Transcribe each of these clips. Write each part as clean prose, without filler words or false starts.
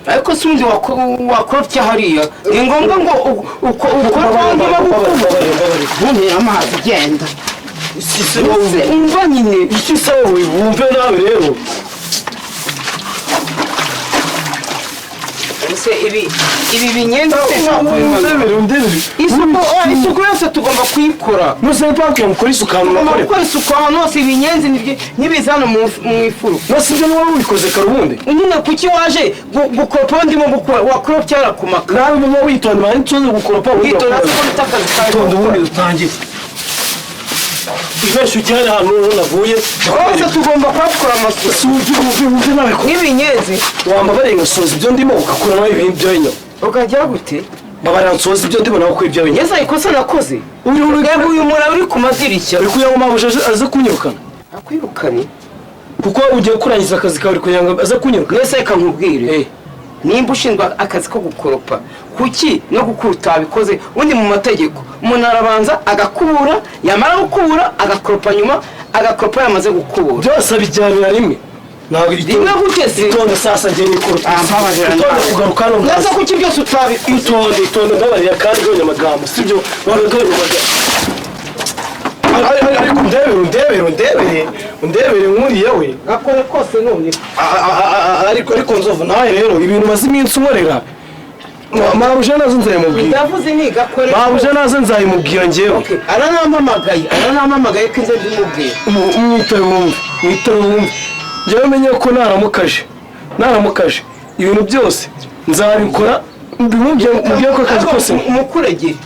Ariko si undi wakoropye hariya, ni ngombwa ngo ukorope niba gukubura ntuntera amazi genda. Umva nyine icyo usaba wumve nawe rero. Ibi binyenda isuku yose tugomba kuyikora. Nuse mpamvu mukora isuku ahantu Tugomba gukora isuku ahantu hose, ibinyenzi ntibiza hano mu ifuru. Nase ibyo niba wabikoze kare ubundi. Nyine kuki waje gukoropa ndimo gukora wakoropye harakumaka. Nawe uba witonda bari nsoze gukoropa witonda siko bita akazi kawe. Witonda ubundi dutangire. Ibeshya ujyane ahantu noneho navuye. Hose tugomba kuhakora amasuku. Si wumve nawe ko nk'ibinyenzi. Wambabariye ngasoza ibyo ndimo ugakora nawe ibintu byawe nyuma. Ukajya gute? Mbabarira nsoza ibyo ndimo nawe ukora ibyawe nyuma. Ngeze ikosa nakoze. Reba uyu mura uri ku madirishya. Uri kugira ngo mabuja aze kunyirukana. Akwirukane? Kuko ugiye kurangiza akazi kawe uri kugira ngo aze kunyirukana. Mwese reka nkubwire. Nimba ushinzwe akazi ko gukoropa kuki no gukura utabikoze? Undi mu mategeko umuntu arabanza agakubura, yamara gukubura agakoropa nyuma, agakoropa yamaze gukubura. Byose abijyanira rimwe. Ntabwo rimwe gute se? Itonde sasa ngiye nikoropa. Itonde kugaruka hano. Neza kuki byose utabikoze? Itonde itonde mbabarira kandi gabanya amagambo sibyo? Gabanya amagambo. Ariko ndebere undebere nkuriye we. Gakore kose none. Ariko Nzovu nawe rero ibintu maze iminsi unkorera. Mabuja nazo nzayimubwira. Ndavuze ni gakore. Mabuja nazo nzayimubwira njyewe. Aranampamagaye ko nze ndimubwira. Mwitare wumve. Njyewe menye ko naramukaje ibintu byose nzabikora mbimubwiye ko akazi kose umukuregere.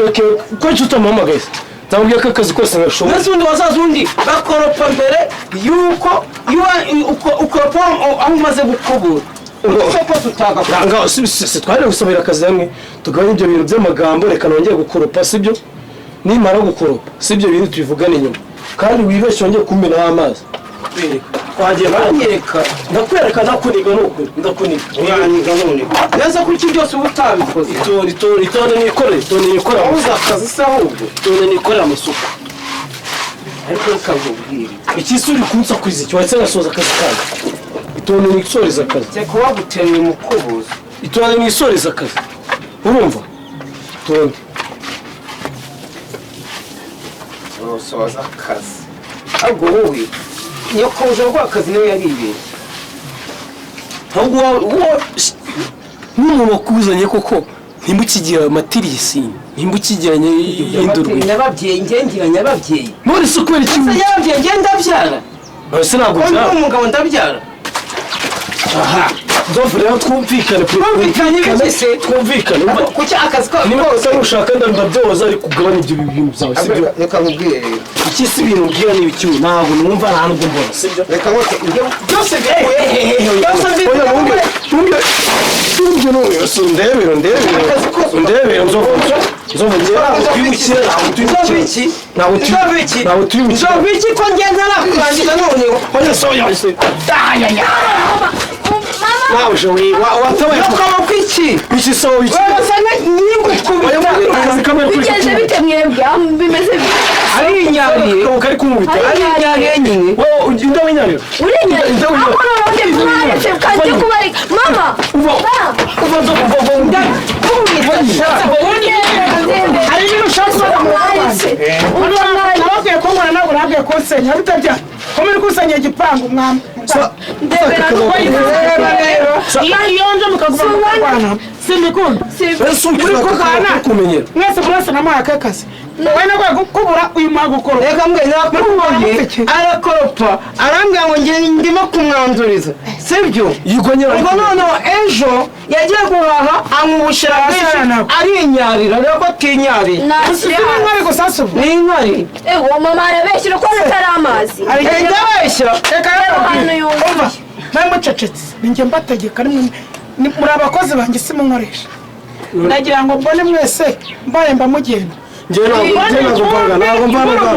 Okay, ko utamuhamagaye? Nzamubwira ko akazi kose ngashoboye. Mbese undi wazaza undi bakoropa mbere yuko ukoropa aho umaze gukubura. Twari gusabira akazi hamwe tugabanye ibyo bintu by'amagambo, reka nongere gukoropa sibyo? Nimara gukoropa sibyo bintu tubivugane inyuma. Kandi wibeshye wongeye kumenaho amazi. Twagiye baranyereka. Ndakwereka ndakuniga nukuri ndakuniga. Uraniga none. Neza kuki byose uba utabikoze? Itonde nikorere, itonde nikorere. Wabuze akazi se ahubwo? Itonde nikorere amasuku. Ariko reka nkubwire. Iki se uri kunsakuriza iki? Wahise ngasoza akazi kanjye. Itonde nisoreze akazi. Cyeko wagutemye umukubuzo. Itonde nisoreze akazi. Urumva? Itonde. Urosoza akazi. Ahubwo wowe nyoko uje akazi niwe yaribeshye. Ahubwo n'umuntu wakuzanye koko nimba ukigira amatirisi, nimba ukigiranye indurwe. Nyababyeyi nge ngira nyababyeyi. None se kubera iki? Nyababyeyi nge ndabyara. None ntabwo ubyara. Ko umugabo ndabyara. Aha. Nzovu rero twumvikane. Twumvikane biki se? Twumvikane. Kuki akazi ko niba ushaka ndabyoza ariko ugabanya ibyo bintu byawe sibyo? Reka nkubwire rero. Iki si ibintu mbwira ni ibiki? Ntabwo numva nta nubwo mbona sibyo? Reka nkose ibyo byose bikuye. Byose bikuye. Ndebere Nzovu. Nzovu twibukire ntabwo twibukire. Ntabwo twibukire. Nzovu iki ko ngenda nakurangiza none? Oya soya se. Nawe watabaye kwiki? Iki so iki? Wasanga nyingukubita. Bigeze bite mwebwe? Bimeze bite? Ari inyariye. Kari kumubita. Ari inyariye nyine. Wowe inda winyariye. Uri inyariye. Ako none mwaretse kandi kubarika. Mama. Uva uva. Hari ibintu ushaka kubaza. Nababwiye ko nkora nawe urabwiye ko nsenya bitabya. Ko muri kusenya igipangu mwami. Iyo nje mukaguma mukarwana simbikunda. Muri kurwana mwese murasa namuhaye akakazi. Wowe nagwaye gukubura uyu muha gukoropa. Reka mbwe nakubonye arakoropa arambwira ngo nge ndimo kumwanduriza sibyo? Ubwo noneho ejo yagiye guhaha anywa ubushera bwinshi arinyarira rero ko atinyariye. Ni inkari gusa si ubwo? Ni inkari. Ewo mama arabeshyira ko atari amazi. Ndabeshya. Reka rero umva mwe mucecetse ninjye mbategeka muri abakozi banjye simunkoresha. Ndagira ngo mbone mwese mbaye mba mugenda. Njyewe ntabwo mvanaga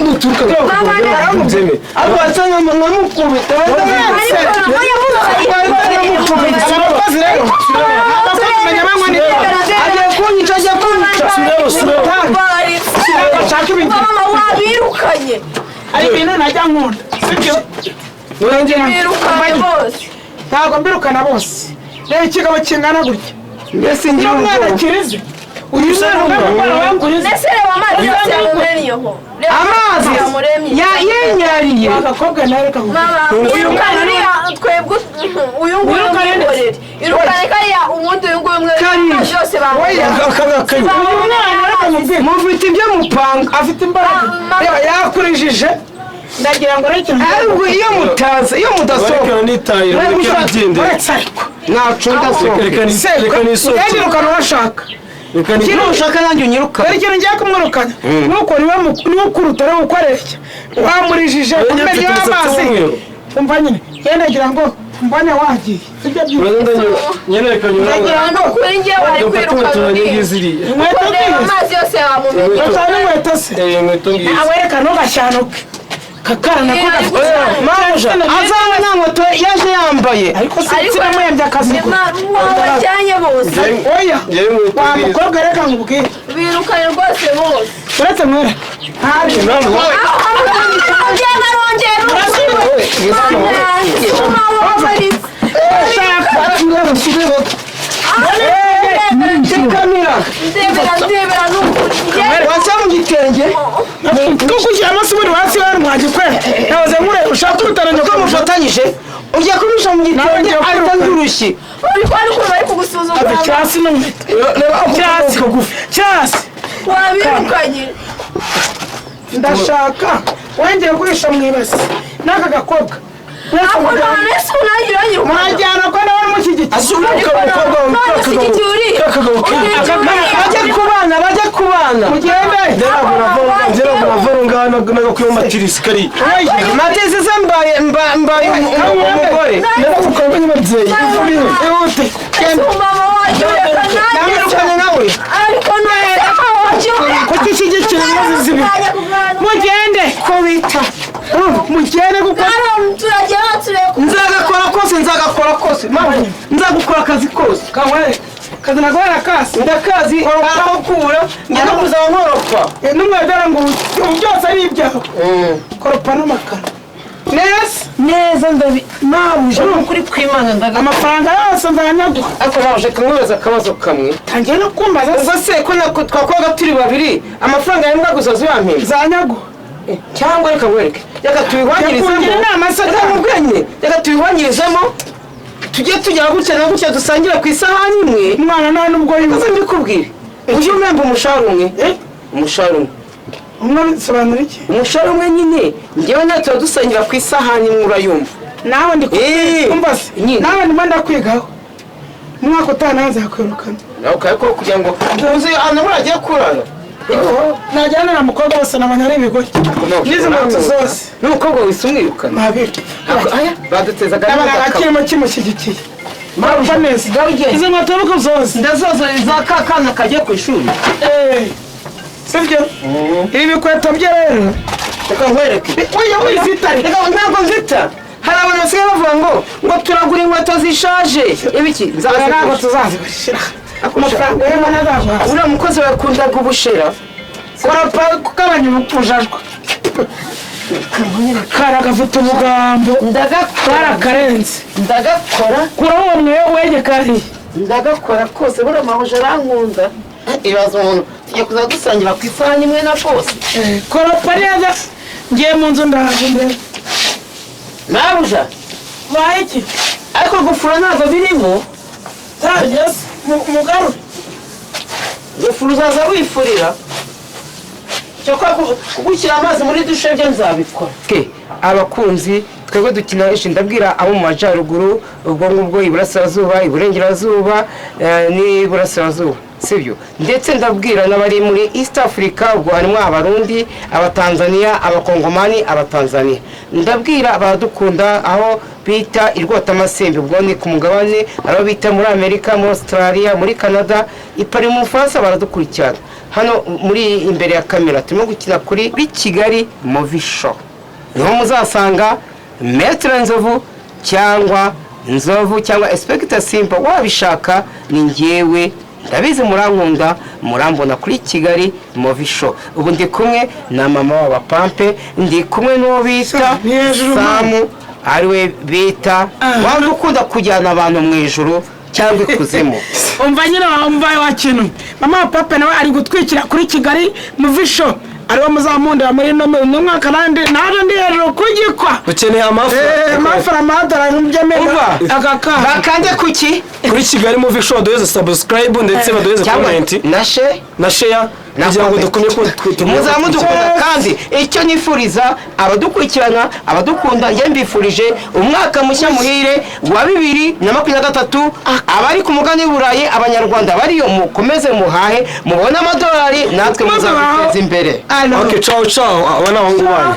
nuturuka ntabwo ariko wasanga nkamukubita. Abakozi rero abakozi menya banywa n'itabi. Agiye kunyica agiye kunyica. Bashaka ibintu. Mama wabirukanye. Hari ibintu najya nkunda sibyo? Birukane bose. Ntabwo mbirukana bose. Reba ikigabo kingana gutya. Mbese ngira N'umwana ubwoba. kirize. Uyu mwana wangurize. Mbese reba amazi yose yamumennyeho. Reba Amazi yamuremye. Yinyariye. Agakobwa nawe reka nkubwire. Mama, irukane uriya twebwe, uyu nguyu Wirukane nde? mwihorere. Irukane kariya, ubundi uyu nguyu mwe Kariya. amazi yose bamumennye. Aka ngaka. Uyu mwana reka nkubwire. Mufite ibyo mupanga. Afite imbaraga. Mama. Reba yakurijije. Ndagira ngo rero ikintu. Ariko iyo mutaza, iyo mudasohoka. Reka nitahira, mureke bigendere. Uretse ariko. Ntaco ndasohoka. Reka reka nisohokere. Yanyirukana urashaka. Reka Kino ushaka nanjye unyirukane. Dore ikintu ngiye kumwirukana. Nuko niwe nukuruta rero uko areshya. Wamurijije Njye kumenya mfite umusatsi amazi. w'umweru. Umva nyine. Yenda ngira ngo mbone wagiye. Sibyo byiza. Nyine reka nyura. Ndagira ngo Kuri njye wari Mfate inkweto kwirukana zanjye uriya. ngiziriya. inkweto Kuko reba ngizi. amazi yose yamumennye. Inkweto n'inkweto se. Inkweto ngizi. Nawe reka ntugashyanuke. Kakara nako Iyo ari gafite. gushyanuka. Mabuja azaba nta nkweto yaje yambaye. Ariko sinamuhembye akazi. Wabajyanye bose. Oya. Njyewe inkweto Wa ngizi. mukobwa reka nkubwire. Birukane rwose bose. Uretse mwere. Hari. Arongera arongera. Kamera. Ndebera ndebera n'ukuri. Waca mu gitenge. Kukushyiramo se ubundi hasi wari mwagikwera. Nahoze nkureba ushaka urutana Uko nyoko mufatanyije ujya kumisha mu Nawe gitenge ngiye ahita kwiruka. ndurushyi. Uri kubona ukuntu bari kugusuzugura. Cyasi n'inkweto. Reba ako Cyasi. kagufi. Cyasi. Wabirukanye. Ndashaka wongeye guhisha mu ibasi n'aka gakobwa. Mwese Ako mujyana. none se unangira uranyirukana. Murajyana ko nawe umushyigikiye. Asubiruka umukobwa wawe. None ushyigikiye uriya. Kakagabo Ushyigikiye uriya. Bajya kubana, bajya kubana. Mugende. Ngira ngaha nagakuyemo matirisi kariya. Matisi se mbaye mbaye umugore. Nagakuyemo nyababyeyi. Ihute. Ese umama wanjye ureka nanjye. Namwirukanye nawe. Ariko none se mama wanjye ureka. Kuki ishyigikira inkozi z'ibibi? Mugende. Ko bita. Mugende kuko Nzagakora kose, nzagakora kose. Mama, nzagukora akazi kose. kankwereke. Kazi naguhera kasi. Ndakazi arakura, njya no kuzaba nkoropa. N'umwedera ngo ubu byose ari ibyawe. Koropa n'amakaro. Neza. Neza ndabi. Mabuja ukuri kw'Imana ndaga. Amafaranga yose nzanyaguha. Ariko mabuja kamwibaza akabazo kamwe. Tangiye no kumbaza Ubwo se ko nako twakwaga turi babiri, amafaranga ya mbwa gusa uyampemba. nzanyaguha. Cyangwa reka nkwereke. Reka tubihwanyirizemo. Yakungira inama se Reka nkubwire nyine. Reka tubihwanyirizemo. Tujye tujya gutya na gutya dusangire ku isahani imwe. Umwana nta nubwo Maze yuzuye. mbikubwire. Ujye umemba umushahara umwe. Umushahara umwe. Umwe bisobanura iki? Umushahara umwe nyine. Njyewe nawe tuba dusangira ku isahani imwe urayumva. Nawe ndi kumva se. Nyine. Nawe ndimo ndakwigaho. Umwaka utaha nawe nzakwirukana. Nawe ukaba kugira ngo uzi ahantu muri agiye kurara. Najyana na mukobwa bose nabonye ari ibigoryi. N'izi nkweto zose. N'umukobwa wese umwirukana. Ntabiri. Aya badutezaga Ndabona n'agakabo. akirimo kimushyigikiye. Marumva neza. Garuge. Izi nkweto nuko zose. Ndazoza za ka kana kagiye ku ishuri. Sibyo? Ibi bikweto bye rero. Reka nkwereke. Oya wizitare. Reka ntabwo nzita. Hari abantu basigaye bavuga ngo turagura inkweto zishaje. Ibiki? Ntabwo Nzazigurisha. tuzazigurisha. Amafaranga y'Imana azaguhaza. Uriya mukozi yakundaga ubushera. Koropa kugabanya ubujajwa. Kara gafite ubugambo. Ndagakora. Karakarenze. Ndagakora. Kuraho uwo mweyo wegeka hariya. Ndagakora kose buriya mabuja arankunda. Ibaza umuntu tugiye kuza dusangira ku isahani imwe na bose. Koropa neza. Ngiye mu nzu ndaje ndebe. Mabuja Baye iki? ariko gufura ntabwo birimo. Yes, mugarure. Gufura uzaza wifurira. Cyokora kugushyira amazi muri dushe byo nzabikora. Abakunzi twebwe dukina ishi ndabwira abo mu majyaruguru ubwo ngubwo iburasirazuba iburengerazuba n'iburasirazuba sibyo, ndetse ndabwira n'abari muri East Africa ubwo harimo abarundi, abatanzania, abakongomani, abatanzania. Ndabwira abadukunda aho bita irwotamasimbi ubwo ni ku mugabane, aho bita muri Amerika, muri Australia, muri Canada, i Paris mu Bufaransa baradukurikirana. Hano muri imbere ya kamera turimo gukina kuri Kigali Movie Show, niho muzasanga Maître Nzovu cyangwa Nzovu cyangwa Inspector Simba, wabishaka ni njyewe ndabizi, murankunda murambona kuri Kigali Movie Show. Ubu ndi kumwe na mama w'abapampe, ndi kumwe n'uwo bita Samu. Ariwe bita waba ukunda kujyana abantu mu ijuru cyangwa ikuzimu. Umva nyine, wumva wa kintu, mama wa Pape nawe ari gutwikira kuri Kigali Movie Show, ariwo muzamundira muri ino mwaka, nandi naje ndi hejuru kugikwa. Ukeneye amafu. Amafara, amadorari ntubyemera. Umva. Aka kana. Bakande kuki? Kuri Kigali Movie Show baduheze subscribe ndetse baduheze Cyangwa comment na share na share na kugira ngo comment. dukumye ko tumye. Muzamudukunda, kandi icyo nifuriza abadukurikirana, abadukunda, njye mbifurije umwaka mushya muhire wa 2023. Abari ku mugabane w'i Burayi, Abanyarwanda bariyo, mukomeze muhahe, mubone amadolari, natwe muzaduteza imbere. Alo. Okay, ciao ciao, aba ni abahungu banyu.